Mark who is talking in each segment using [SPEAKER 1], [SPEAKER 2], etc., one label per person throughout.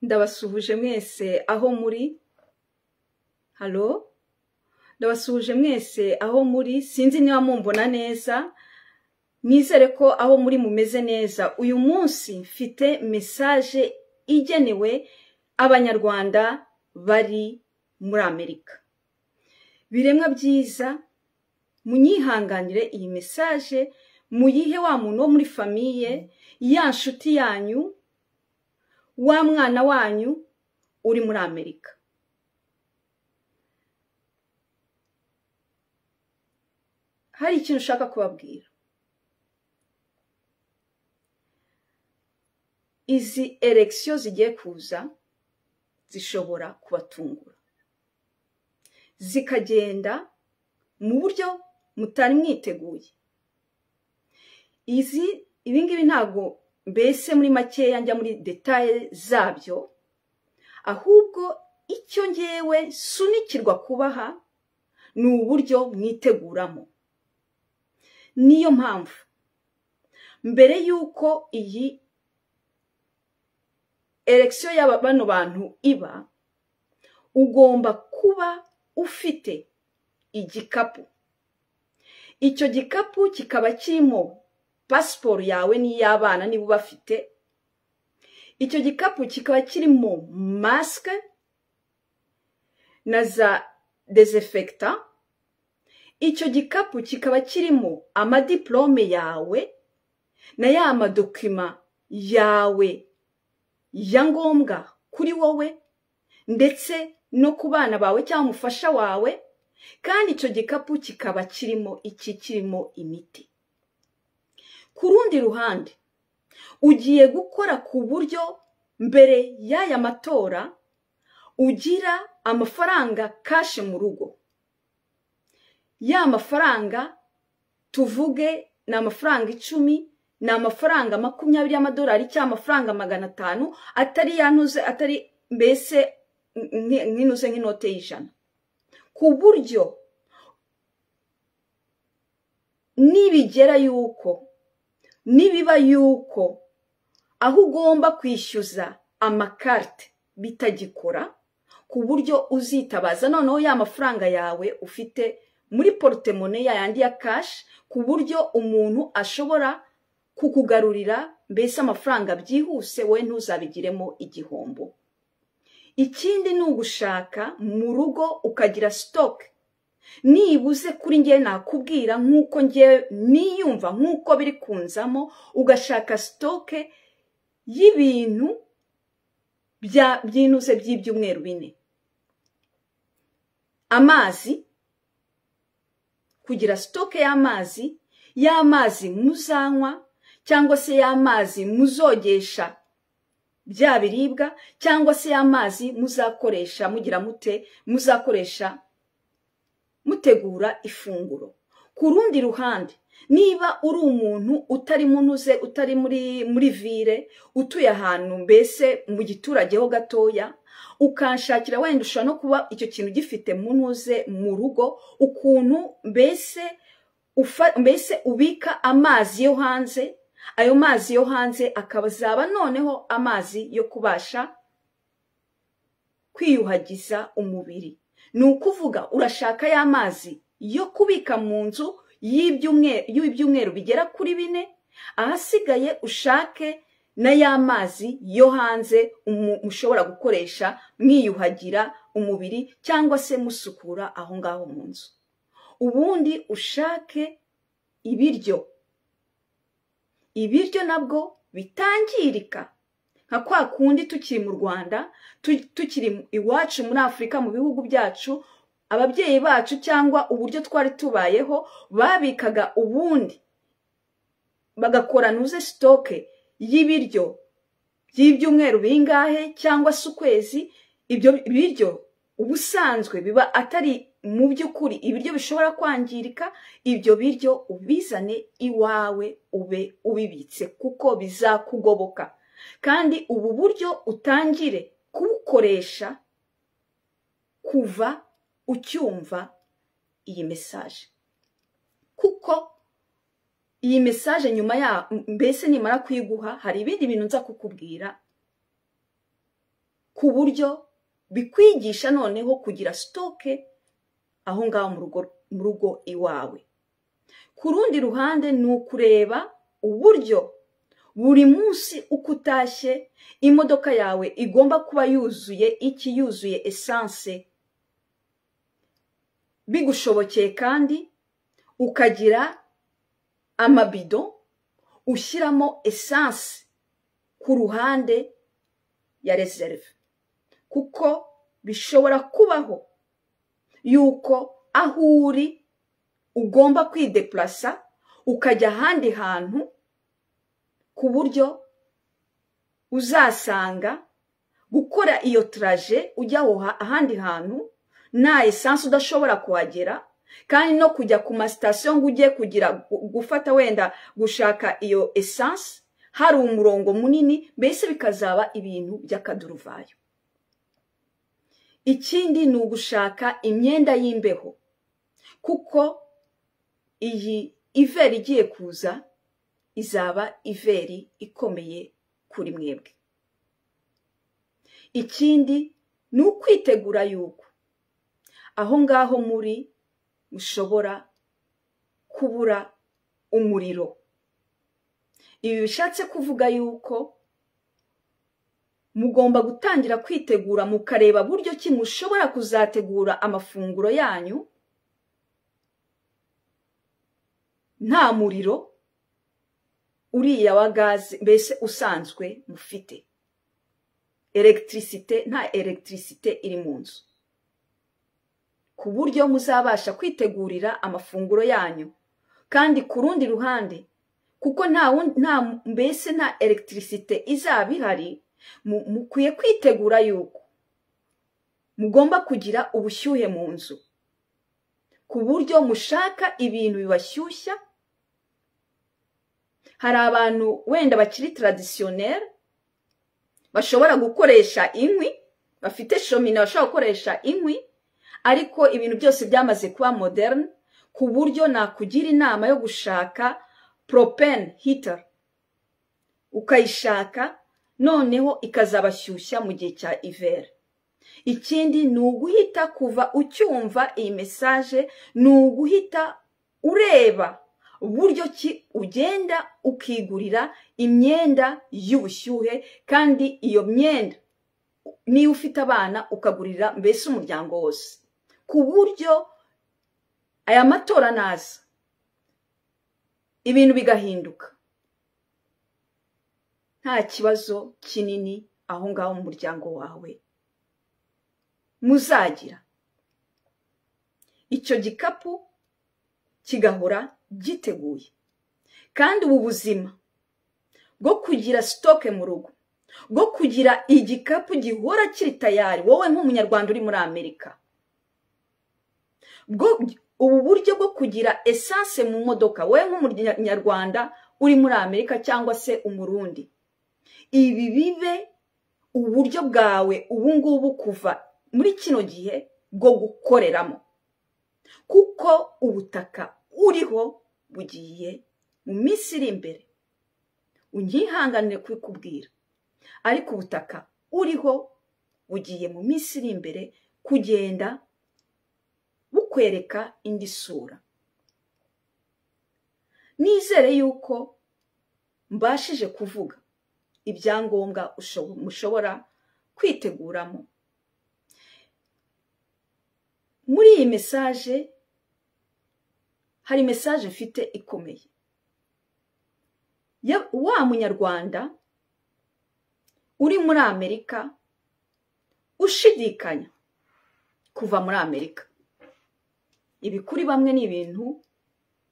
[SPEAKER 1] Ndabasuhuje mwese aho muri. Halo, ndabasuhuje mwese aho muri. Sinzi niba mumbona neza, nizere ko aho muri mumeze neza. Uyu munsi mfite message igenewe abanyarwanda bari muri Amerika. Biremwa byiza, munyihanganire iyi message muyihe wa muntu wo muri famille, ya nshuti yanyu, wa mwana wanyu uri muri Amerika. Hari ikintu ushaka kubabwira. Izi election zigiye kuza zishobora kubatungura, zikagenda mu buryo mutari mwiteguye. Izi ibingibi ntago mbese muri makeya njya muri detail zabyo, ahubwo icyo ngewe sunikirwa kubaha ni uburyo mwiteguramo. Niyo mpamvu mbere yuko iyi election y'aba bano bantu iba, ugomba kuba ufite igikapu. Icyo gikapu kikaba kirimo pasiporo yawe n'iy'abana niba ubafite. Icyo gikapu kikaba kirimo masike na za desinfectant. Icyo gikapu kikaba kirimo amadiplome yawe na ya madokima yawe ya ngombwa kuri wowe ndetse no ku bana bawe cyangwa umufasha wawe. Kandi icyo gikapu kikaba kirimo iki? Kirimo imiti. Ku rundi ruhande, ugiye gukora ku buryo mbere y'aya matora ugira amafaranga kashe mu rugo. Ya mafaranga tuvuge ni amafaranga 10, ni amafaranga 20 y'amadolari cyangwa amafaranga 500, atari yantuze, atari mbese nk'inuze nk'inote y'ijana, ku buryo nibigera yuko nibiba yuko aho ugomba kwishyuza amakarte bitagikora, ku buryo uzitabaza noneho ya mafaranga yawe ufite muri portemone ya yandi ya cash, ku buryo umuntu ashobora kukugarurira mbese amafaranga byihuse, wowe ntuzabigiremo igihombo. Ikindi ni ugushaka mu rugo ukagira stock. Nibuze kuri ngewe nakubwira nkuko ngewe niyumva nkuko biri kunzamo, ugashaka stock y'ibintu byinuze by'ibyumweru 4. Amazi, kugira stock y'amazi, y'amazi muzanywa cyangwa se y'amazi muzogesha bya biribwa, cyangwa se y'amazi muzakoresha mugira mute, muzakoresha mutegura ifunguro. Ku rundi ruhande, niba uri umuntu utari munuze, utari muri ville, utuye ahantu mbese mu giturage ho gatoya, ukanshakira wenda ushobora no kuba icyo kintu gifite munuze mu rugo, ukuntu mbese ubika amazi yo hanze. Ayo mazi yo hanze akabazaba noneho amazi yo kubasha kwiyuhagiza umubiri. Ni ukuvuga urashaka ya mazi yo kubika mu nzu y'ibyumweru bigera kuri 4, ahasigaye ushake na ya mazi yo hanze mushobora gukoresha mwiyuhagira umubiri cyangwa se musukura aho ngaho mu nzu. Ubundi ushake ibiryo. Ibiryo nabwo bitangirika nka kwa kundi tukiri mu Rwanda, tukiri iwacu muri Afrika, mu bihugu byacu, ababyeyi bacu cyangwa uburyo twari tubayeho babikaga ubundi bagakora nuze stoke y'ibiryo by'ibyumweru bingahe cyangwa se ukwezi. Ibyo biryo ubusanzwe biba atari mu by'ukuri ibiryo bishobora kwangirika. Ibyo biryo ubizane iwawe ube ubibitse kuko bizakugoboka. Kandi ubu buryo utangire kubukoresha kuva ucyumva iyi message, kuko iyi message nyuma ya mbese nimara kuyiguha hari ibindi bintu nza kukubwira Ku buryo bikwigisha noneho kugira stock aho ngaho mu rugo iwawe. Ku rundi ruhande ni ukureba uburyo buri munsi uko utashye imodoka yawe igomba kuba yuzuye iki, yuzuye essence. Bigushobokeye kandi ukagira amabido ushyiramo essence ku ruhande ya réserve, kuko bishobora kubaho yuko aho uri ugomba kwidéplaça ukajya ahandi hantu, ku buryo uzasanga gukora iyo trajet ujya aho ahandi hantu nta essence, udashobora kuhagera, kandi no kujya ku masitasiyo ngo ujye kugira gufata wenda gushaka iyo essence hari umurongo munini, mbese bikazaba ibintu by'akaduruvayo. Ikindi ni ugushaka imyenda y'imbeho, kuko iyi hiver igiye kuza izaba hiver ikomeye kuri mwebwe. Ikindi ni ukwitegura yuko aho ngaho muri mushobora kubura umuriro. Ibi bishatse kuvuga yuko mugomba gutangira kwitegura, mukareba buryo ki mushobora kuzategura amafunguro yanyu nta muriro uriya wa gaze mbese usanzwe mufite électricité, nta électricité iri mu nzu, ku buryo muzabasha kwitegurira amafunguro yanyu. Kandi ku rundi ruhande, kuko nta mbese nta électricité izaba ihari, mukwiye kwitegura yuko mugomba kugira ubushyuhe mu nzu, ku buryo mushaka ibintu bibashyushya. Hari abantu wenda bakiri traditionnel bashobora gukoresha inkwi, bafite cheminée, bashobora gukoresha inkwi, ariko ibintu byose byamaze kuba moderne, ku buryo nakugira inama yo gushaka propane heater, ukayishaka noneho ikazabashyushya mu gihe cya hiver. Ikindi ni uguhita, kuva ucyumva iyi message, ni uguhita ureba uburyo ki ugenda ukigurira imyenda y'ubushyuhe, kandi iyo myenda niba ufite abana ukagurira mbese umuryango wose, ku buryo aya matora naza ibintu bigahinduka nta kibazo kinini aho ngaho mu muryango wawe muzagira. Icyo gikapu kigahora giteguye. Kandi ubu buzima bwo kugira stock mu rugo, bwo kugira igikapu gihora kiri tayari, wowe nk'Umunyarwanda uri muri Amerika, ubu buryo bwo kugira essence mu modoka, wowe nk'Umunyarwanda uri muri Amerika cyangwa se Umurundi, ibi bibe uburyo bwawe ubu ngubu kuva muri kino gihe bwo gukoreramo, kuko ubutaka uriho bugiye mu minsi iri imbere, unyihanganire kubikubwira, ariko ubutaka uriho bugiye mu minsi iri imbere kugenda bukwereka indi sura. Nizere yuko mbashije kuvuga ibyangombwa mushobora kwiteguramo. Muri iyi message hari message mfite ikomeye wa Munyarwanda uri muri Amerika ushidikanya kuva muri Amerika. Ibi kuri bamwe ni ibintu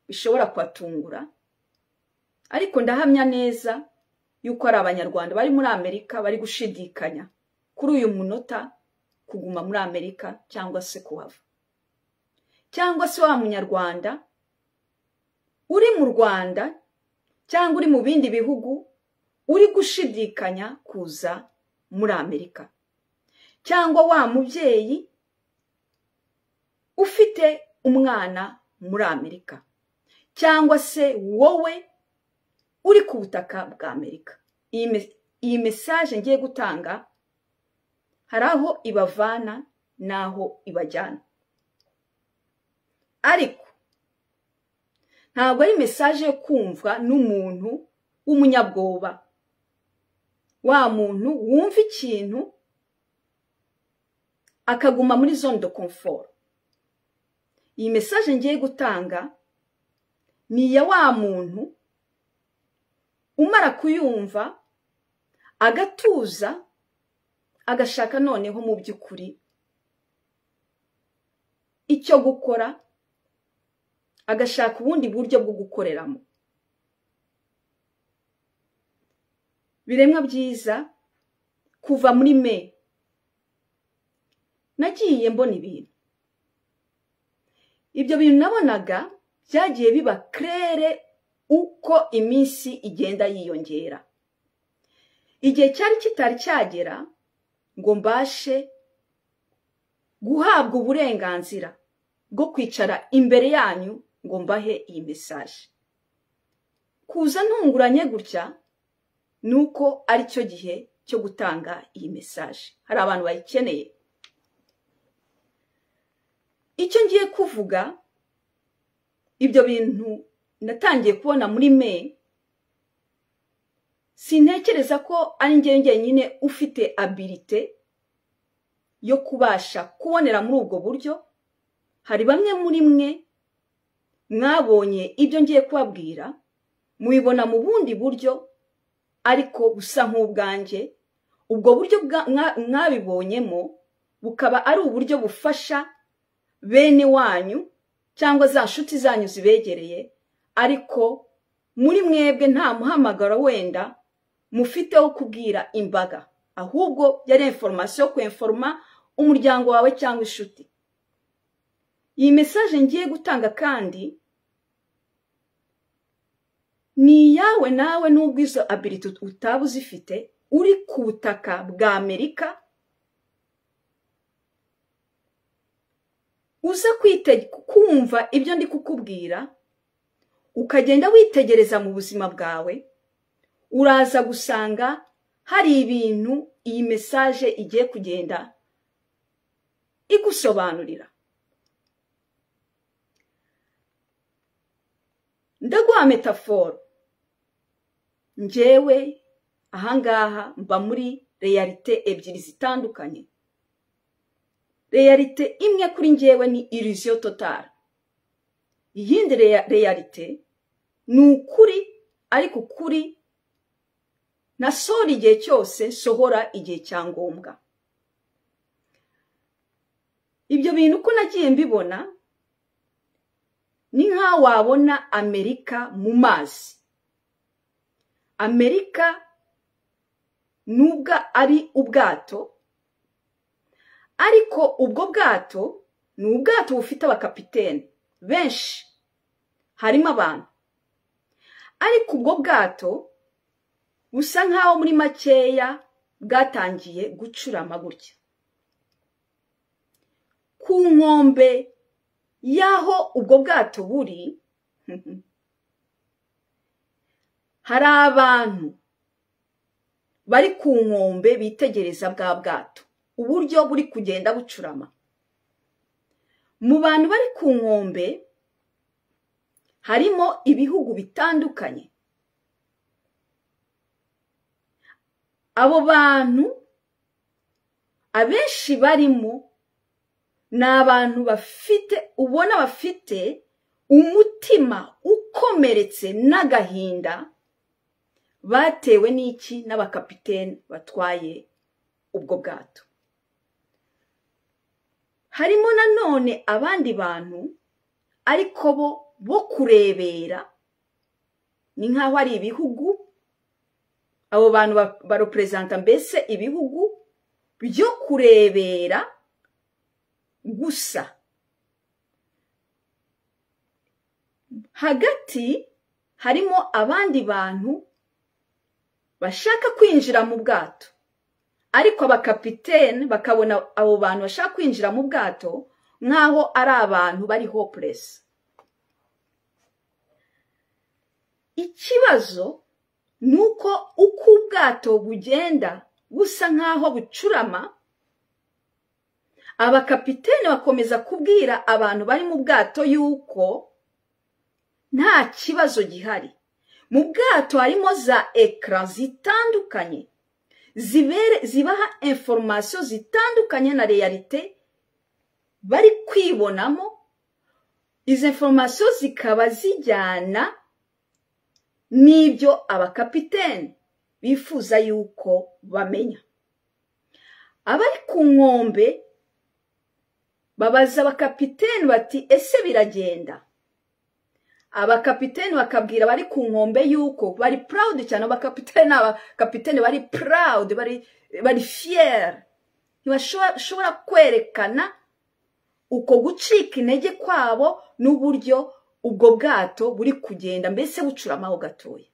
[SPEAKER 1] bishobora kubatungura, ariko ndahamya neza yuko ari Abanyarwanda bari muri Amerika bari gushidikanya kuri uyu munota kuguma muri Amerika cyangwa se kuhava, cyangwa se wa Munyarwanda uri mu Rwanda cyangwa uri mu bindi bihugu uri gushidikanya kuza muri Amerika, cyangwa wa mubyeyi ufite umwana muri Amerika, cyangwa se wowe uri ku butaka bwa Amerika. Iyi message ngiye gutanga Hari aho ibavana n'aho ibajyana. Ariko ntabwo ari message yo kumvwa n'umuntu w'umunyabwoba, wa muntu wumva ikintu akaguma muri zone de confort. Iyi message ngiye gutanga ni iya wa muntu umara kuyumva agatuza, agashaka noneho mu by'ukuri icyo gukora, agashaka ubundi buryo bwo gukoreramo. Biremwa byiza, kuva muri me nagiye mbona ibintu. Ibyo bintu nabonaga byagiye biba claire uko iminsi igenda yiyongera. Igihe cyari kitari cyagera ngo mbashe guhabwa uburenganzira bwo kwicara imbere yanyu ngo mbahe iyi message. Kuza ntunguranye gutya nuko ari cyo gihe cyo gutanga iyi message. Hari abantu bayikeneye. Icyo ngiye kuvuga, ibyo bintu natangiye kubona muri me, sintekereza ko ari njye njyenyine ufite abilité yo kubasha kubonera muri ubwo buryo. Hari bamwe muri mwe mwabonye ibyo ngiye kubabwira, mubibona mu bundi buryo ariko busa nk'ubwanjye. Ubwo buryo mwabibonyemo bukaba ari uburyo bufasha bene wanyu cyangwa za nshuti zanyu zibegereye, ariko muri mwebwe nta muhamagaro wenda mufite wo kubwira imbaga, ahubwo yari information yo kwenforma umuryango wawe cyangwa inshuti. Iyi message ngiye gutanga kandi ni iyawe nawe, nubwo izo ability utaba uzifite, uri ku butaka bwa Amerika, uza kumva ibyo ndi kukubwira, ukagenda witegereza mu buzima bwawe, uraza gusanga hari ibintu iyi message igiye kugenda igusobanurira. Ndaguha metaphore. Njyewe ahangaha mba muri réalité ebyiri zitandukanye. Réalité imwe kuri njyewe ni illusion totale. Iyindi réalité ni ukuri, ariko ukuri nasohora igihe cyose, sohora igihe cya ngombwa. Ibyo bintu uko nagiye mbibona ni nkaho wabona Amerika mu mazi. Amerika nubwo ari ubwato, ariko ubwo bwato ni ubwato bufite abakapitene benshi, harimo abantu, ariko ubwo bwato busa nkaho muri makeya bwatangiye gucurama gutya. Ku nkombe y'aho ubwo bwato buri hari abantu bari ku nkombe bitegereza bwa bwato uburyo buri kugenda bucurama. Mu bantu bari ku nkombe harimo ibihugu bitandukanye. Abo bantu abenshi barimo ni abantu bafite, ubona bafite umutima ukomeretse n'agahinda batewe n'iki n'abakapitene batwaye ubwo bwato. Harimo nanone abandi bantu ariko bo kurebera, ni nkaho ari ibihugu, abo bantu barepresenta mbese ibihugu byo kurebera gusa. Hagati harimo abandi bantu bashaka kwinjira mu bwato, ariko abakapitene bakabona abo bantu bashaka kwinjira mu bwato nkaho ari abantu bari hopeless. Ikibazo nuko uko ubwato bugenda busa nkaho bucurama, Abakapitene bakomeza kubwira abantu bari mu bwato yuko nta kibazo gihari. Mu bwato harimo za ekara zitandukanye zibaha information zitandukanye na realite bari kwibonamo. Izo information zikaba zijyana n'ibyo abakapitene bifuza yuko bamenya. Abari ku nkombe babaza abakapitene bati ese biragenda? Abakapitene bakabwira bari ku nkombe yuko bari proud cyane. Abakapitene bari proud, bari fier, ntibashobora kwerekana uko gucika intege kwabo n'uburyo ubwo bwato buri kugenda, mbese bucuramaho gatoya.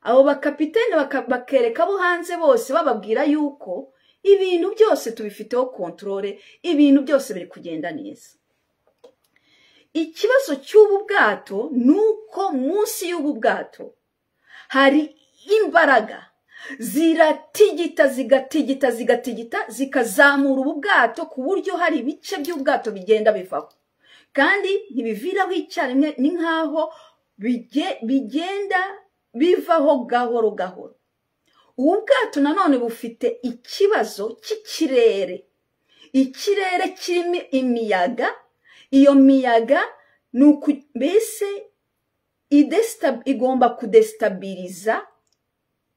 [SPEAKER 1] Abo bakapitene bakereka abo hanze bose bababwira yuko ibintu byose tubifiteho controle, ibintu byose biri kugenda neza. Ikibazo cy'ubu bwato nuko munsi y'ubu bwato hari imbaraga ziratigita zigatigita zigatigita zikazamura ubu bwato ku buryo hari ibice by'ubwato bigenda bivaho, kandi ntibiviraho icyarimwe, ni nkaho bigenda bivaho gahoro gahoro. Ubu bwato nanone bufite ikibazo cy'ikirere. Ikirere kirimo imiyaga. Iyo miyaga mbese igomba kudestabiliza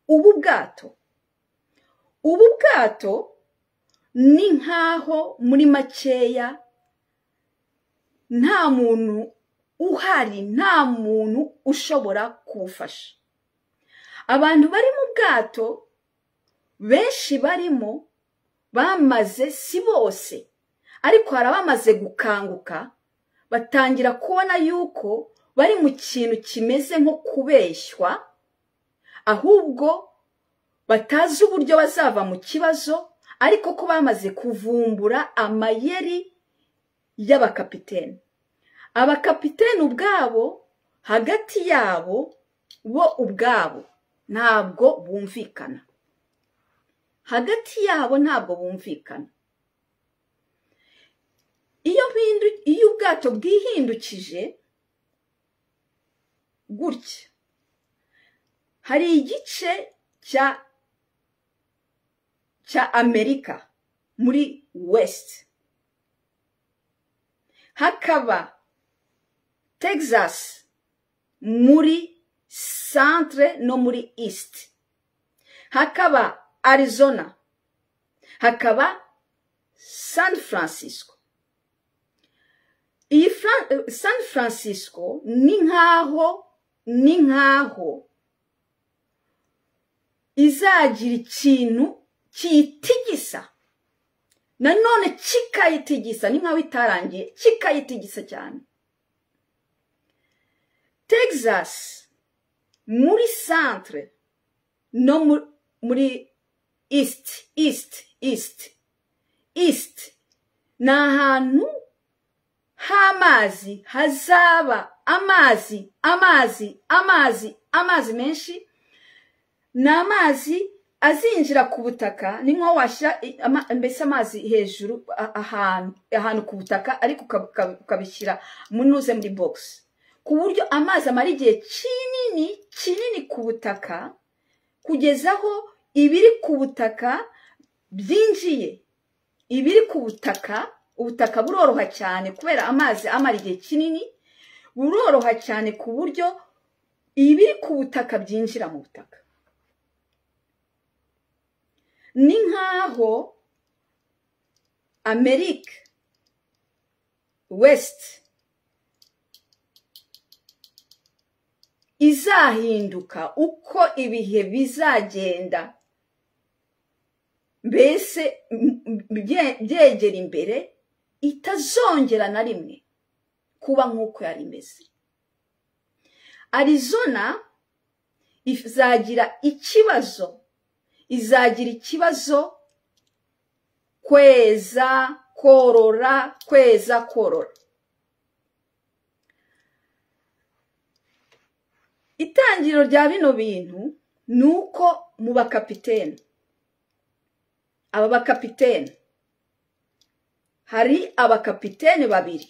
[SPEAKER 1] ubu bwato. Ubu bwato ni nkaho muri makeya nta muntu uhari, nta muntu ushobora kuwufasha. Abantu bari mu bwato benshi barimo bamaze, si bose ariko hari abamaze gukanguka batangira kubona yuko bari mu kintu kimeze nko kubeshywa, ahubwo batazi uburyo bazava mu kibazo, ariko ko bamaze kuvumbura amayeri y'abakapitene. Abakapitene ubwabo hagati yabo bo ubwabo ntabwo bumvikana. Hagati yabo ntabwo bumvikana. Iyo ubwato bwihindukije gutya, hari igice cya Amerika muri West, hakaba Texas muri centre no muri East, hakaba Arizona, hakaba San Francisco. Iyi San Francisco ni nkaho izagira ikintu kiyitigisa, nanone kikayitigisa, ni nkaho itarangiye, kikayitigisa cyane. Texas muri centre no muri East ni ahantu h'amazi, hazaba amazi amazi amazi amazi menshi. Ni amazi azinjira ku butaka, ni nko washyira mbese amazi hejuru ahantu ku butaka, ariko ukabishyira munuze muri box, ku buryo amazi amara igihe kinini kinini ku butaka, kugeza aho ibiri ku butaka byinjiye. Ibiri ku butaka, ubutaka buroroha cyane kubera amazi amara igihe kinini, buroroha cyane ku buryo ibiri ku butaka byinjira mu butaka. Ni nkaho Amerika West izahinduka uko ibihe bizagenda, mbese byegera imbere, itazongera na rimwe kuba nk'uko yari imeze. Arizona izagira ikibazo, kweza korora, kweza korora. Itangiriro rya bino bintu ni uko mu bakapitene, aba bakapitene Hari abakapitene babiri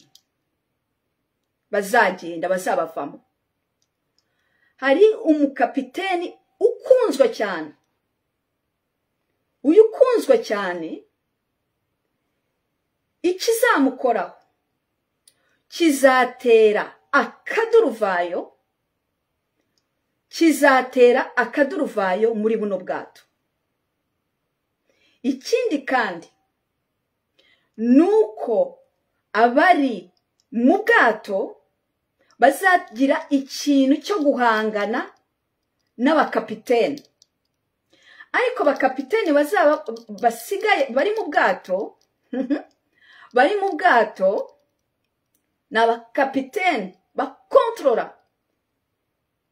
[SPEAKER 1] bazagenda bazabavamo. Hari umukapiteni ukunzwe cyane, uyu ukunzwe cyane ikizamukoraho kizatera akaduruvayo, kizatera akaduruvayo muri buno bwato. Ikindi kandi nuko abari mu bwato bazagira ikintu cyo guhangana n'abakapiteni, ariko abakapiteni bazaba basigaye bari mu bwato bari mu bwato ni abakapiteni bakontorora,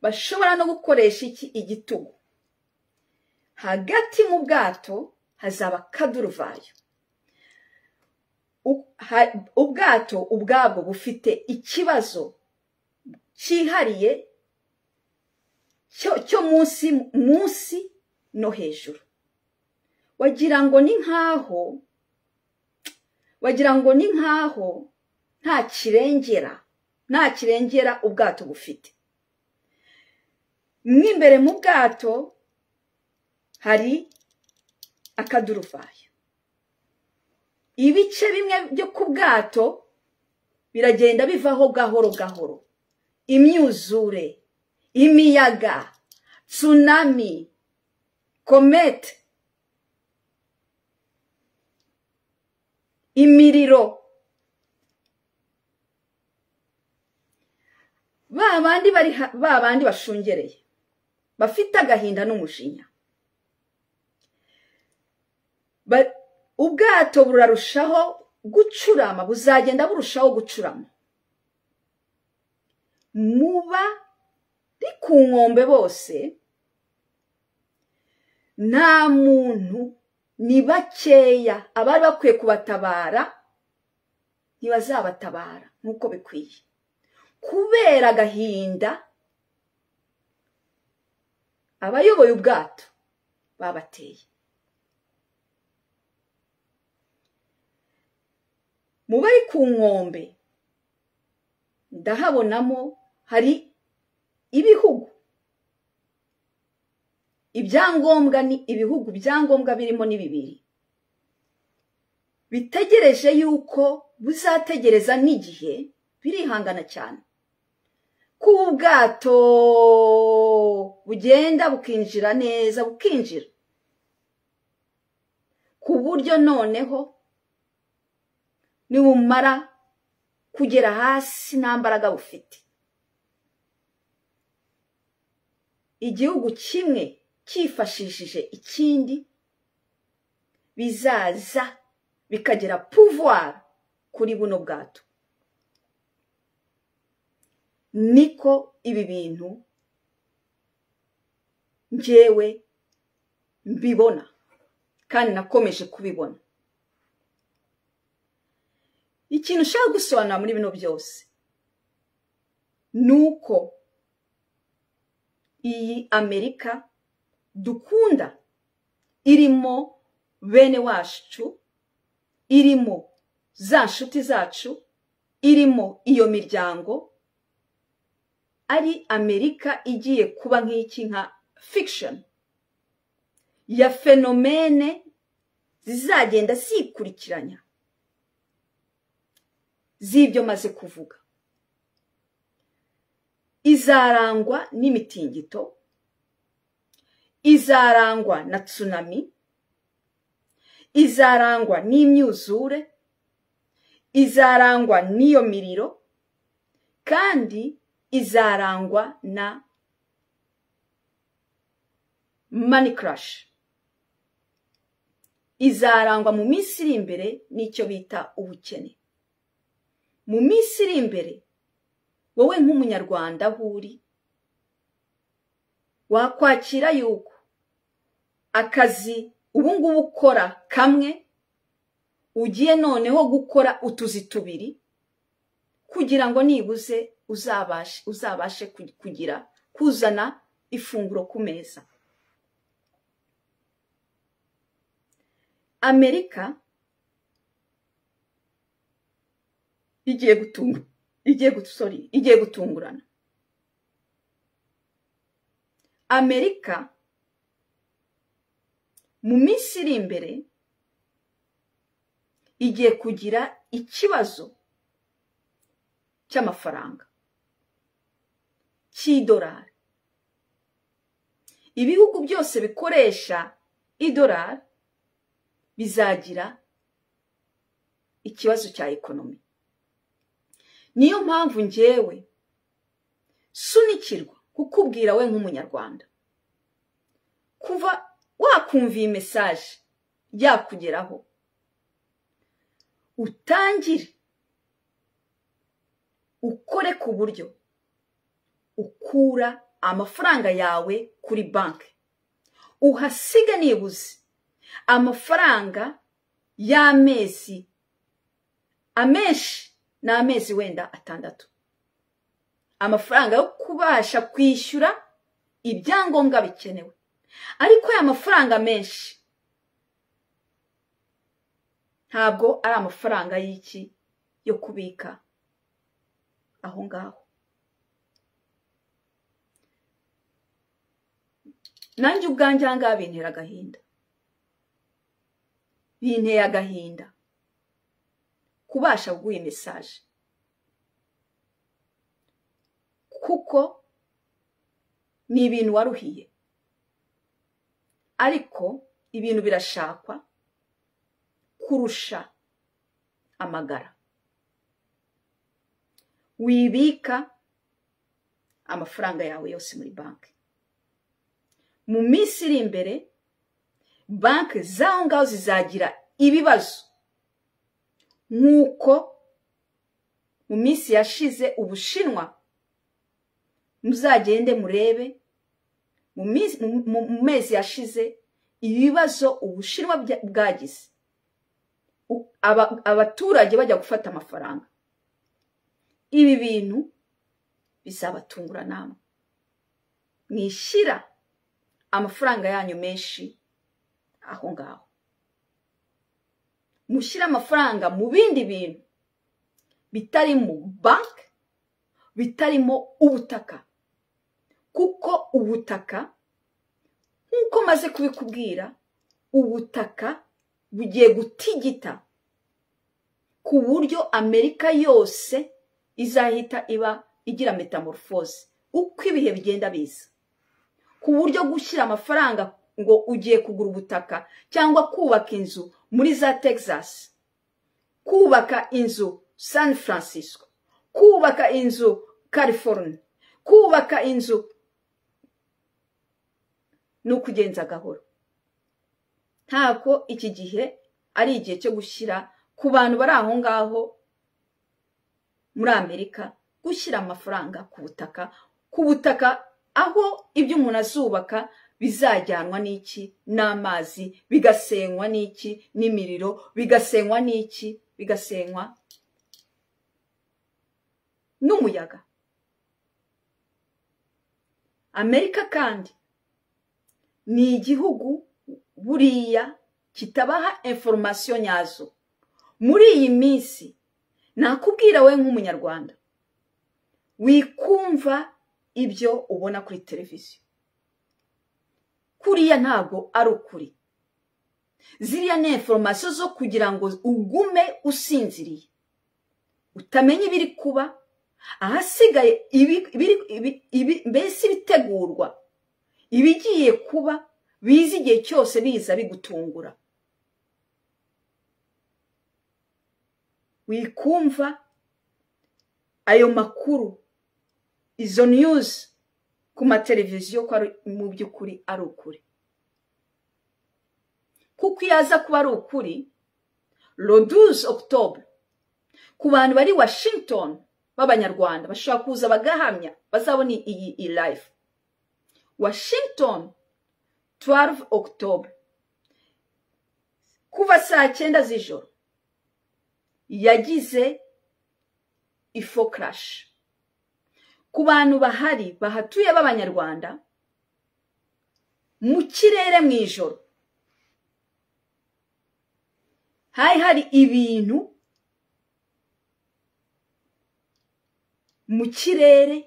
[SPEAKER 1] bashobora no gukoresha iki igitugu. Hagati mu bwato hazaba kaduruvayo. Ubwato ubwabwo bufite ikibazo cyihariye cyo munsi no hejuru. Wagira ngo ni nkaho nta kirengera ubwato bufite. Mwimbere mu bwato hari akaduruvayo. Ibice bimwe byo ku bwato biragenda bivaho gahoro gahoro. Imyuzure, imiyaga, tsunami, komete, imiriro. Ba bandi bashungereye bafite agahinda n'umujinya. Ubwato burarushaho gucurama, buzagenda burushaho gucurama. Muba ri ku nkombe bose nta muntu, ni bakeya abari bakwiye kubatabara ntibazabatabara nk'uko bikwiye, kubera agahinda abayoboye ubwato babateye. Mu bari ku nkombe ndahabonamo hari ibihugu, ibyangombwa ni ibihugu byangombwa birimo ni bibiri bitegereje yuko buzategereza n'igihe birihangana cyane ku bwato bugenda bukinjira neza, bukinjira ku buryo noneho nibumara kugera hasi nta mbaraga bufite. Igihugu kimwe cyifashishije ikindi bizaza bikagira pouvoir kuri buno bwato. Niko ibi bintu njyewe mbibona kandi nakomeje kubibona. Ikintu ushaka gusobanura muri bino byose nuko iyi Amerika dukunda irimo bene wacu, irimo za nshuti zacu, irimo iyo miryango, ari Amerika igiye kuba nk'iki, nka fiction ya phenomene zizagenda zikurikiranya z'ibyo maze kuvuga. Izarangwa n'imitingito, izarangwa na tsunami, izarangwa n'imyuzure, izarangwa n'iyo miriro, kandi izarangwa na money crash. Izarangwa mu minsi iri imbere n'icyo bita ubukene. Mu minsi iri imbere wowe nk'umunyarwanda aho uri wakwakira yuko akazi ubu ngubu ukora kamwe ugiye noneho gukora utuzi tubiri kugira ngo nibuze uzabashe kugira kuzana ifunguro ku meza. Amerika igiye gutunga, igiye gutungurana. Amerika mu minsi iri imbere igiye kugira ikibazo cy'amafaranga cy'idolari. Ibihugu byose bikoresha idolari bizagira ikibazo cya ekonomi. Niyo mpamvu njyewe sunikirwa kukubwira we nk'umunyarwanda, kuva wakumva iyi message yakugeraho, utangire ukore ku buryo ukura amafaranga yawe kuri banki, uhasiga nibuze amafaranga y'amezi amenshi n'amezi wenda 6, amafaranga yo kubasha kwishyura ibyangombwa bikenewe. Ariko aya mafaranga menshi ntabwo ari amafaranga y'iki yo kubika aho ngaho. Nanjye ubwanjye aha ngaha bintera agahinda, binteye agahinda kubasha kuguha message, kuko ni ibintu waruhiye, ariko ibintu birashakwa kurusha amagara. Wibika amafaranga yawe yose muri banki. Mu minsi iri imbere banki zaho ngaho zizagira ibibazo, nk'uko mu minsi yashize Ubushinwa, muzagende murebe mu mezi yashize ibibazo Ubushinwa bwagize, abaturage bajya gufata amafaranga. Ibi bintu bizabatungura namwe. Mwishyira amafaranga yanyu menshi aho ngaho, mushyira amafaranga mu bindi bintu bitarimo banki, bitarimo ubutaka, kuko ubutaka nk'uko maze kubikubwira, ubutaka bugiye gutigita ku buryo Amerika yose izahita iba igira metamorphose uko ibihe bigenda biza, ku buryo gushyira amafaranga ngo ugiye kugura ubutaka cyangwa kubaka inzu muri za Texas, kubaka inzu San Francisco, kubaka inzu California, kubaka inzu, ni ukugenza gahoro. Ntabwo iki gihe ari igihe cyo gushyira ku bantu bari aho ngaho muri Amerika, gushyira amafaranga ku butaka, ku butaka aho ibyo umuntu azubaka bizajyanwa n'iki? N'amazi, bigasenywa n'iki? N'imiriro, bigasenywa n'iki? Bigasenywa n'umuyaga. Amerika kandi ni igihugu buriya kitabaha information nyazo. Muri iyi minsi nakubwira we nk'umunyarwanda, wikumva ibyo ubona kuri televiziyo, kuriya ntabwo ari ukuri. Ziriya ni information zo kugira ngo ugume usinziriye, utamenya ibiri kuba, ahasigaye mbese ibitegurwa, ibigiye kuba biza igihe cyose biza bigutungura. Wikumva ayo makuru, izo news ku mateleviziyo ko mu by'ukuri ari ukuri, kuko iyo aza kuba ari ukuri le 12 octobre ku bantu bari Washington b'abanyarwanda bashobora kuza bagahamya, bazabona iyi live. Washington 12 octobre kuva saa 9 z'ijoro yagize ifo crash. Ku bantu bahari bahatuye b'abanyarwanda mu kirere mu ijoro hari hari ibintu mu kirere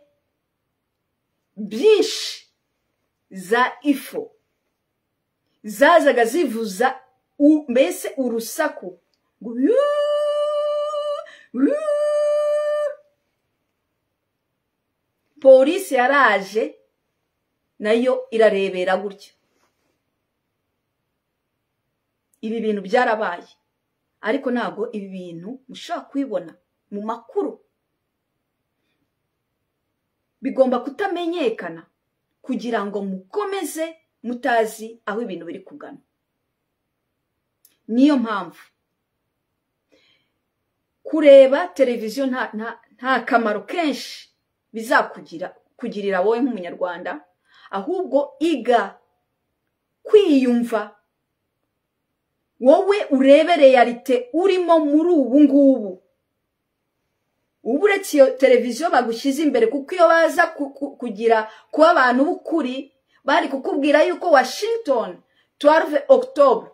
[SPEAKER 1] byinshi za ifo zazaga zivuza mbese urusaku. Polisi yaraje nayo irarebera gutyo. Ibi bintu byarabaye, ariko ntabwo ibi bintu mushobora kubibona mu makuru. Bigomba kutamenyekana kugira ngo mukomeze mutazi aho ibintu biri kugana. Niyo mpamvu kureba televiziyo nta kamaro kenshi bizakugira kugirira wowe nk'umunyarwanda, ahubwo iga kwiyumva wowe urebe realite urimo muri ubu ngubu. Ubu uretse iyo televiziyo bagushyize imbere, kuko iyo baza kugira kuba abantu b'ukuri bari kukubwira yuko Washington 12 October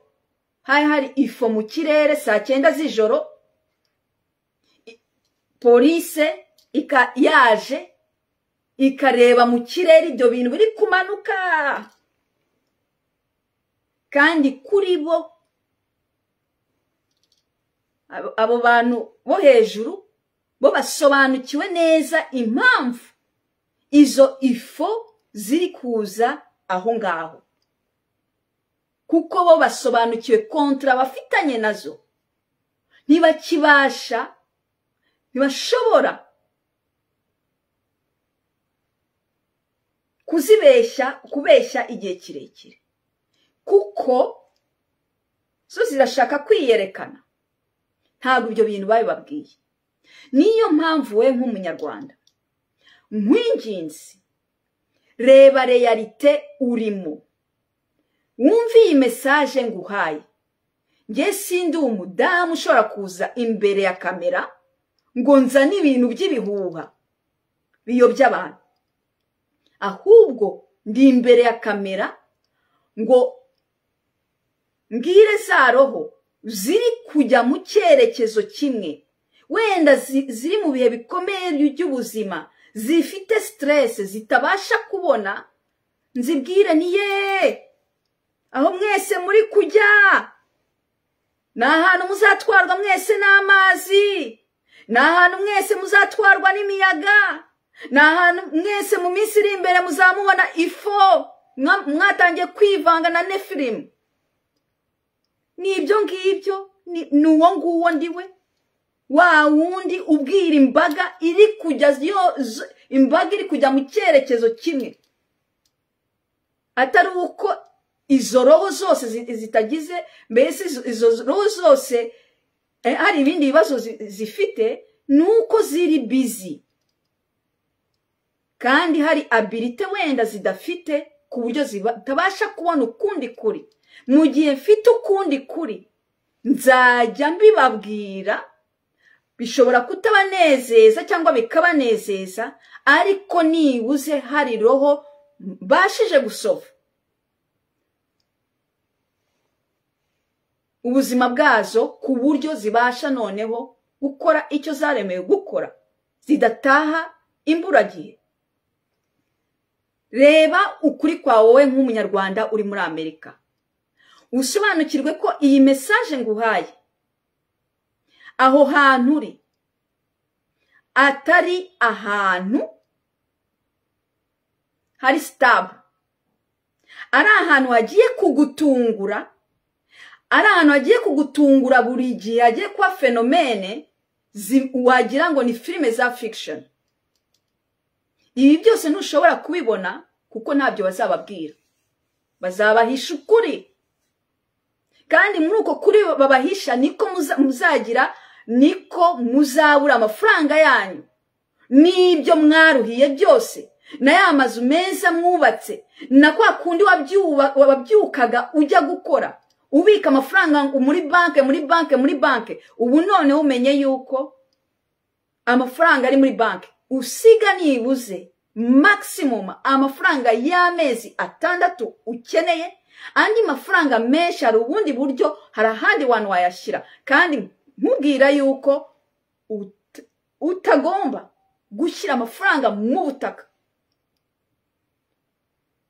[SPEAKER 1] hari hari ifo mu kirere saa 9 z'ijoro, polise yaje ikareba mu kirere ibyo bintu biri kumanuka, kandi kuri bo abo bantu bo hejuru bo basobanukiwe neza impamvu izo ifo ziri kuza aho ngaho, kuko bo basobanukiwe kontra bafitanye nazo, ntibakibasha, ntibashobora kuzibeshya, kubeshya igihe kirekire, kuko zo zirashaka kwiyerekana. Ntabwo ibyo bintu babibabwiye. Niyo mpamvu we nk'umunyarwanda nkwinginzi, reba realite urimo, wumve iyi message nguhaye. Nge sindi umudamu ushobora kuza imbere ya kamera ngo nzane ibintu by'ibihuha biyobya abantu, ahubwo ndi imbere ya kamera ngo mbwire za roho ziri kujya mu cyerekezo kimwe, wenda ziri mu bihe bikomeye by'ubuzima, zifite stress zitabasha kubona, nzibwire ni ye aho mwese muri kujya ni ahantu muzatwarwa mwese n'amazi, ni ahantu mwese muzatwarwa n'imiyaga, ni ahantu mwese mu minsi iri imbere muzamubona ifo mwatangiye kwivanga na Nefilimu. Ni ibyo ngibyo, ni uwo nguwo ndiwe wa wundi ubwira imbaga iri kujya, imbaga iri kujya mu cyerekezo kimwe, atari uko izo roho zose zitagize, mbese izo roho zose hari ibindi bibazo zifite, nuko ziri busy kandi hari abilite wenda zidafite ku buryo zitabasha kubona ukundi kuri. Mu gihe mfite ukundi kuri nzajya mbibabwira, bishobora kutabanezeza cyangwa bikabanezeza, ariko nibuze hari roho mbashije gusova ubuzima bwazo ku buryo zibasha noneho gukora icyo zaremewe gukora, zidataha imburagihe. Reba ukuri kwa wowe nk'umunyarwanda uri muri Amerika, usobanukirwe ko iyi message nguhaye aho hantu uri atari ahantu hari stable, ari ahantu hagiye kugutungura, ari ahantu hagiye kugutungura buri gihe, hagiye kuba phenomene wagira ngo ni filime za fiction. Ibi byose ntushobora kubibona kuko ntabyo bazababwira, bazabahisha ukuri, kandi muri uko kuri babahisha niko muzagira, niko muzabura amafaranga yanyu n'ibyo mwaruhiye byose, na ya mazu meza mwubatse, na kwa kundi wabyukaga ujya gukora ubika amafaranga muri banke, muri banke, muri banke. Ubu noneho umenye yuko amafaranga ari muri banke usiga nibuze maximum amafaranga y'amezi 6 ukeneye, andi mafaranga menshi hari ubundi buryo, hari ahandi wantu wayashyira. Kandi nkubwira yuko utagomba gushyira amafaranga mu butaka,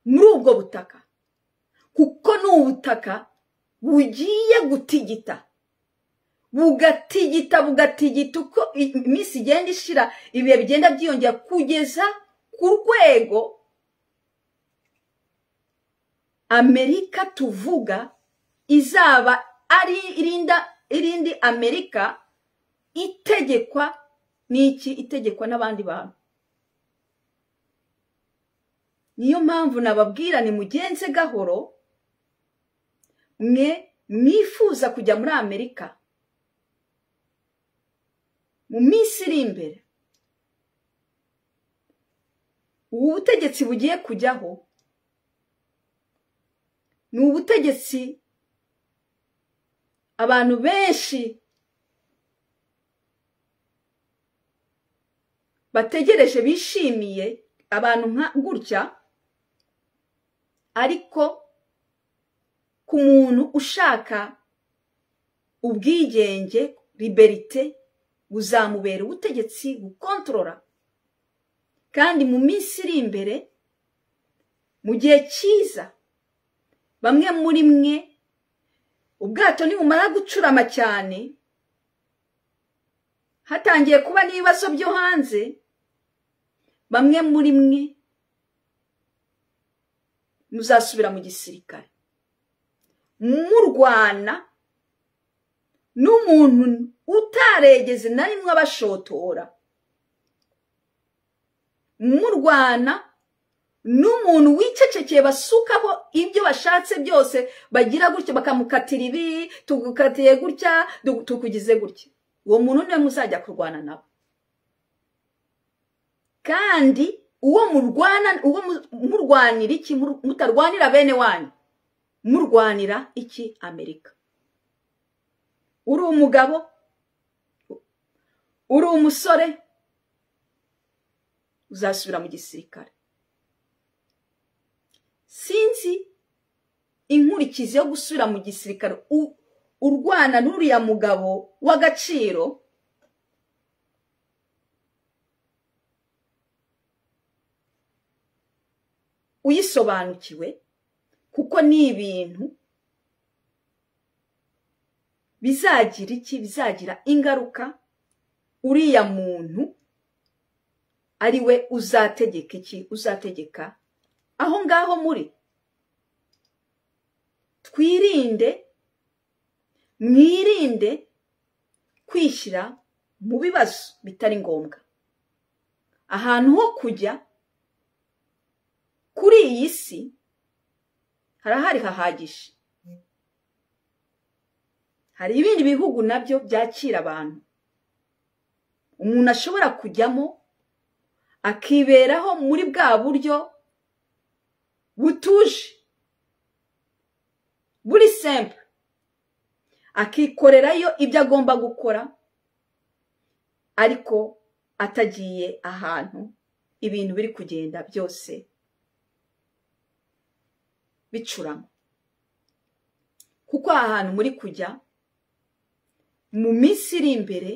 [SPEAKER 1] muri ubwo butaka, kuko ni ubutaka bugiye gutigita, bugatigita bugatigita uko iminsi igenda ishira, ibihe bigenda byiyongera kugeza ku rwego Amerika tuvuga izaba ari irindi Amerika itegekwa n'iki? Itegekwa n'abandi bantu. Niyo mpamvu nababwira ni mugenze gahoro, mwe mwifuza kujya muri Amerika mu minsi iri imbere, ubu butegetsi bugiye kujyaho ni ubutegetsi abantu benshi bategereje, bishimiye, abantu nka gutya. Ariko ku muntu ushaka ubwigenge, liberite, buzamubera ubutegetsi bukontorora. Kandi mu minsi iri imbere, mu gihe cyiza, bamwe muri mwe ubwato nibumara gucurama cyane, hatangiye kuba n'ibibazo byo hanze, bamwe muri mwe muzasubira mu gisirikare murwana n'umuntu utaregeze na rimwe abashotora, murwana n'umuntu wicecekeye basukaho ibyo bashatse byose, bagira gutya bakamukatira ibi, tugukatiye gutya, tukugize gutya. Uwo muntu niwe muzajya kurwana nawe. Kandi uwo murwana, uwo murwanira iki? Mutarwanira bene wanyu, murwanira iki? Amerika. Uri umugabo, uri umusore, uzasubira mu gisirikare. Sinzi inkurikizi yo gusubira mu gisirikare urwana n'uriya mugabo w'agaciro, uyisobanukiwe, kuko ni ibintu bizagira iki? Bizagira ingaruka. Uriya muntu ari we uzategeka iki? Uzategeka aho ngaho muri. Twirinde, mwirinde kwishyira mu bibazo bitari ngombwa. Ahantu ho kujya kuri iyi si harahari hahagije. Hari ibindi bihugu nabyo byakira abantu, umuntu ashobora kujyamo akiberaho muri bwa buryo butuje, buri simple, akikorerayo ibyo agomba gukora, ariko atagiye ahantu ibintu biri kugenda byose bicurama. Kuko aha hantu muri kujya mu minsi iri imbere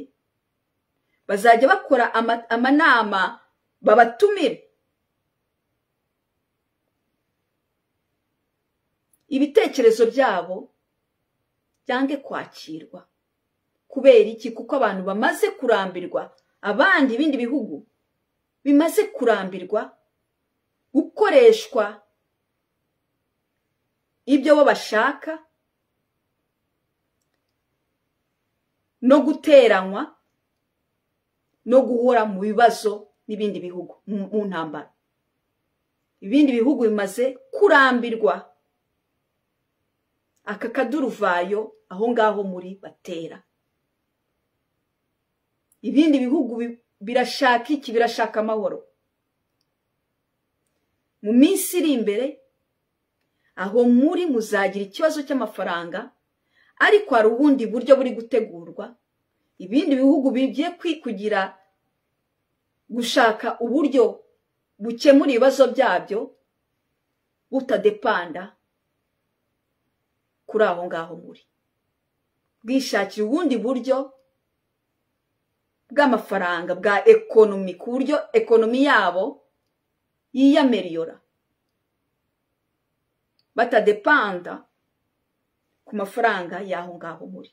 [SPEAKER 1] bazajya bakora amanama, babatumire ibitekerezo byabo byange kwakirwa. Kubera iki? Kuko abantu bamaze kurambirwa, abandi ibindi bihugu bimaze kurambirwa gukoreshwa ibyo bo bashaka no guteranywa no guhora mu bibazo n'ibindi bihugu mu ntambara. Ibindi bihugu bimaze kurambirwa aka kaduruvayo aho ngaho muri batera. Ibindi bihugu birashaka iki? Birashaka amahoro. Mu minsi iri imbere aho muri muzagira ikibazo cy'amafaranga, ariko hari ubundi buryo buri gutegurwa. Ibindi bihugu bigiye kwikugira gushaka uburyo bukemura ibibazo byabyo butadepanda kuri aho ngaho muri, bwishakira ubundi buryo bw'amafaranga bwa ekonomi, ku buryo ekonomi yabo yiyameriyora batadepanda ku mafaranga y'aho ngaho muri.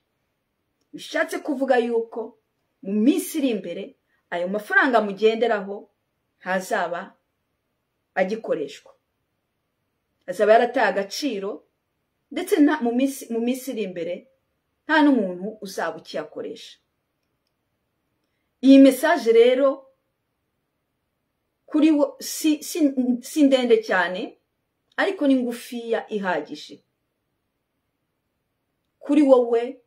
[SPEAKER 1] Bishatse kuvuga yuko mu minsi iri imbere ayo mafaranga mugenderaho ntazaba agikoreshwa, azaba yarataye agaciro, ndetse mu minsi iri imbere nta n'umuntu uzaba ukiyakoresha. Iyi message rero kuri si ndende cyane, ariko ni ngufiya ihagije kuri wowe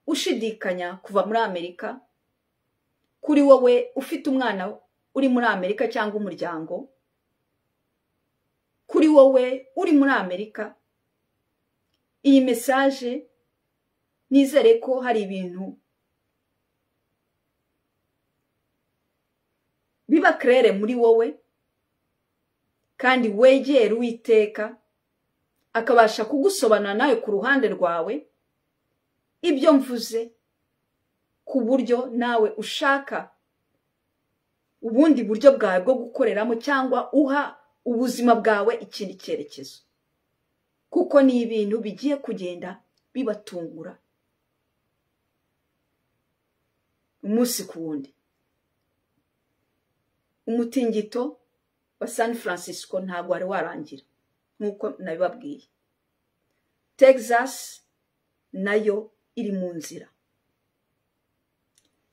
[SPEAKER 1] ushidikanya kuva muri Amerika, kuri wowe ufite umwana uri muri Amerika cyangwa umuryango, kuri wowe uri muri Amerika. Iyi message nizere ko hari ibintu biba claire muri wowe, kandi wegera Uwiteka akabasha kugusobanura nawe ku ruhande rwawe ibyo mvuze, ku buryo nawe ushaka ubundi buryo bwawe bwo gukoreramo cyangwa uha ubuzima bwawe ikindi cyerekezo, kuko ni ibintu bigiye kugenda bibatungura umunsi ku wundi. Umutingito wa San Francisco ntabwo wari warangira nk'uko nabibabwiye. Texas nayo iri mu nzira.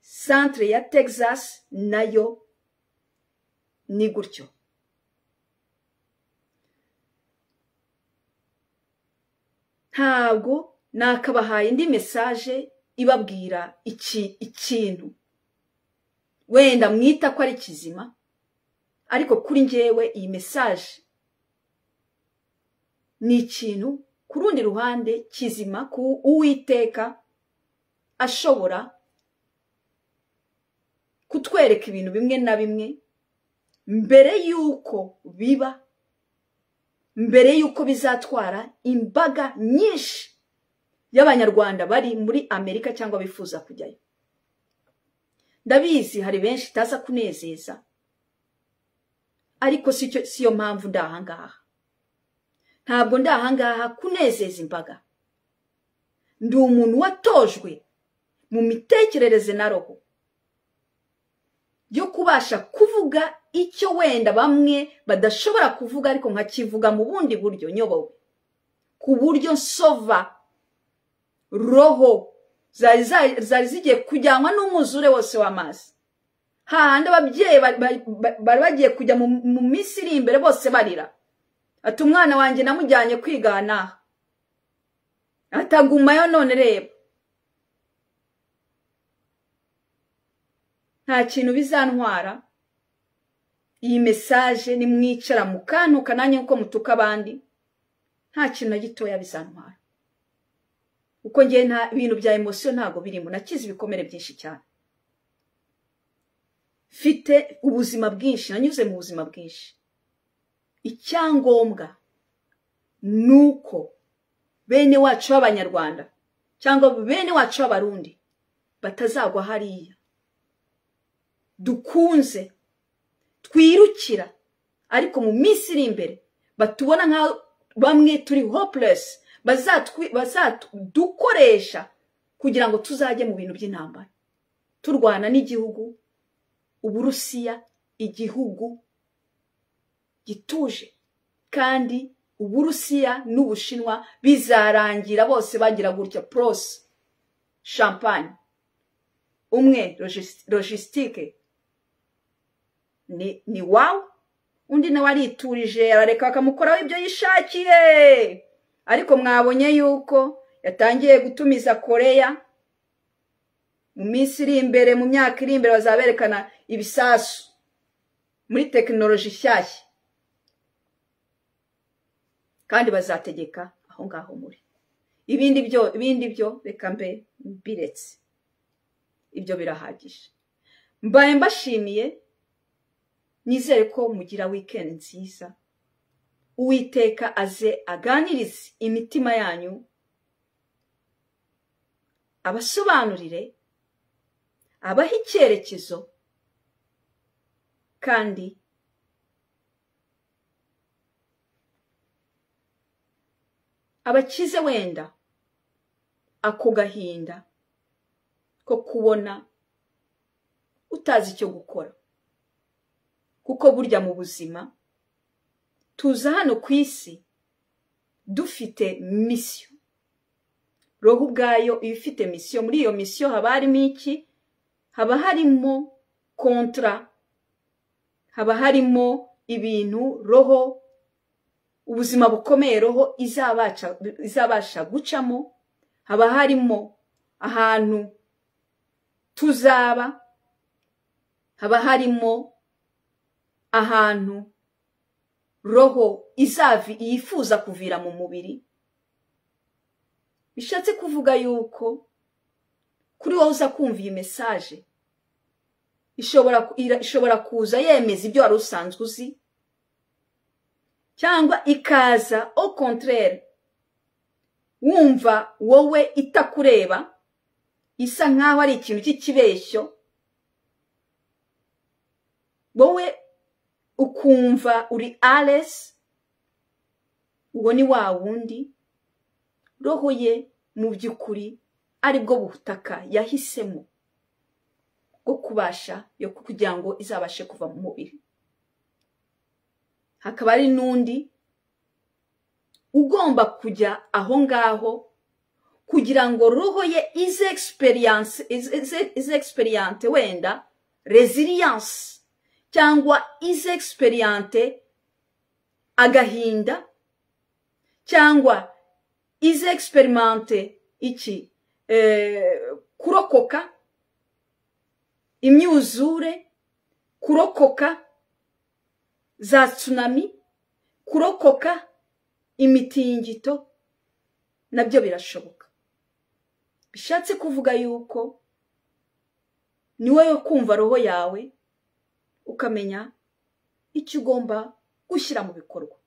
[SPEAKER 1] Centre ya Texas nayo ni gutyo. Ntabwo nakabahaye indi message ibabwira ikintu wenda mwita ko ari kizima, ariko kuri njyewe iyi message ni ikintu ku rundi ruhande kizima, ku Uwiteka ashobora kutwereka ibintu bimwe na bimwe mbere yuko biba, mbere yuko bizatwara imbaga nyinshi y'Abanyarwanda bari muri Amerika cyangwa bifuza kujyayo. Ndabizi hari benshi itaza kunezeza, ariko siyo mpamvu ndahangaha. Ntabwo ndahangaha kunezeza imbaga. Ndi umuntu watojwe mu mitekerereze na roho yo kubasha kuvuga icyo wenda bamwe badashobora kuvuga, ariko nkakivuga mu bundi buryo nyobowe, ku buryo nsova roho zari zigiye kujyanwa n'umwuzure wose w'amazi. Hahandi ababyeyi bari bagiye kujya mu minsi iri imbere bose barira, ati umwana wanjye namujyanye kwigana atagumayo, none reba nta kintu bizantwara. Iyi message nimwicara mukantuka nanjye uko mutuka abandi, nta kintu na gitoya bizantwara, uko ngiye nta bintu bya emotion ntago birimo. Nakize ibikomere byinshi cyane, mfite ubuzima bwinshi, nanyuze mu buzima bwinshi. Icyangombwa nuko bene wacu b'Abanyarwanda cyangwa bene wacu b'Abarundi batazagwa hariya dukunze twirukira, ariko mu minsi iri imbere batubona nka bamwe turi hopeless, bazadukoresha kugira ngo tuzajye mu bintu by'intambara turwana n'igihugu Uburusiya, igihugu gituje. Kandi Uburusiya n'Ubushinwa bizarangira bose bagira gutya pros champagne, umwe logistique ni wow, undi nawe ariturije arareka bakamukoraho ibyo yishakiye. Ariko mwabonye yuko yatangiye gutumiza Korea. Mu minsi iri imbere, mu myaka iri imbere, bazaberekana ibisasu muri tekinoloji nshyashya, kandi bazategeka aho ngaho muri. Ibindi byo reka mbe mbiretse, ibyo birahagije. Mbaye mbashimiye, nizere ko mugira weekend nziza. Uwiteka aze aganirize imitima yanyu, abasobanurire, abahe icyerekezo, kandi abakize wenda ako gahinda ko kubona utazi icyo gukora. Kuko burya mu buzima tuza hano ku isi dufite misiyo. Roho ubwayo iyo ifite misiyo, muri iyo misiyo haba harimo iki? Haba harimo kontra, haba harimo ibintu roho, ubuzima bukomeye roho izabasha gucamo, haba harimo ahantu tuzaba, haba harimo ahantu roho yifuza kuvira mu mubiri. Bishatse kuvuga yuko kuri wowe uza kumva iyi message ishobora kuza yemeza ibyo wari usanzwe uzi, cyangwa ikaza au contraire wumva wowe itakureba, isa nkaho ari ikintu cy'ikibeshyo, wowe ukumva uri Ales. Uwo ni wa wundi roho ye mu by'ukuri aribwo butaka yahisemo bwo kubasha yo kugira ngo izabashe kuva mu mubiri. Hakaba ari n'undi ugomba kujya aho ngaho kugira ngo roho ye ize experience wenda resilience, cyangwa ize experience agahinda, cyangwa ize experimente iki kurokoka imyuzure, kurokoka za tsunami, kurokoka imitingito, nabyo birashoboka. Bishatse kuvuga yuko ni wowe kumva roho yawe ukamenya icyo ugomba gushyira mu bikorwa.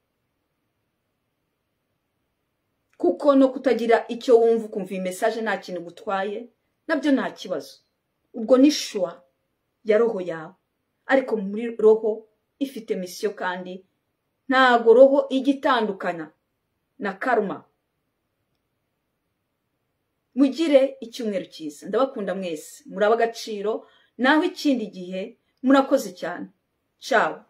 [SPEAKER 1] Kuko no kutagira icyo wumva ukumva iyi message nta kintu gutwaye, nabyo nta kibazo. Ubwo ni shwa ya roho yawe. Ariko muri roho ifite misiyo, kandi ntago roho ijya itandukana na karma. Mugire icyumweru cyiza. Ndabakunda mwese, muraba agaciro, naho ikindi gihe murakoze cyane. Ciao.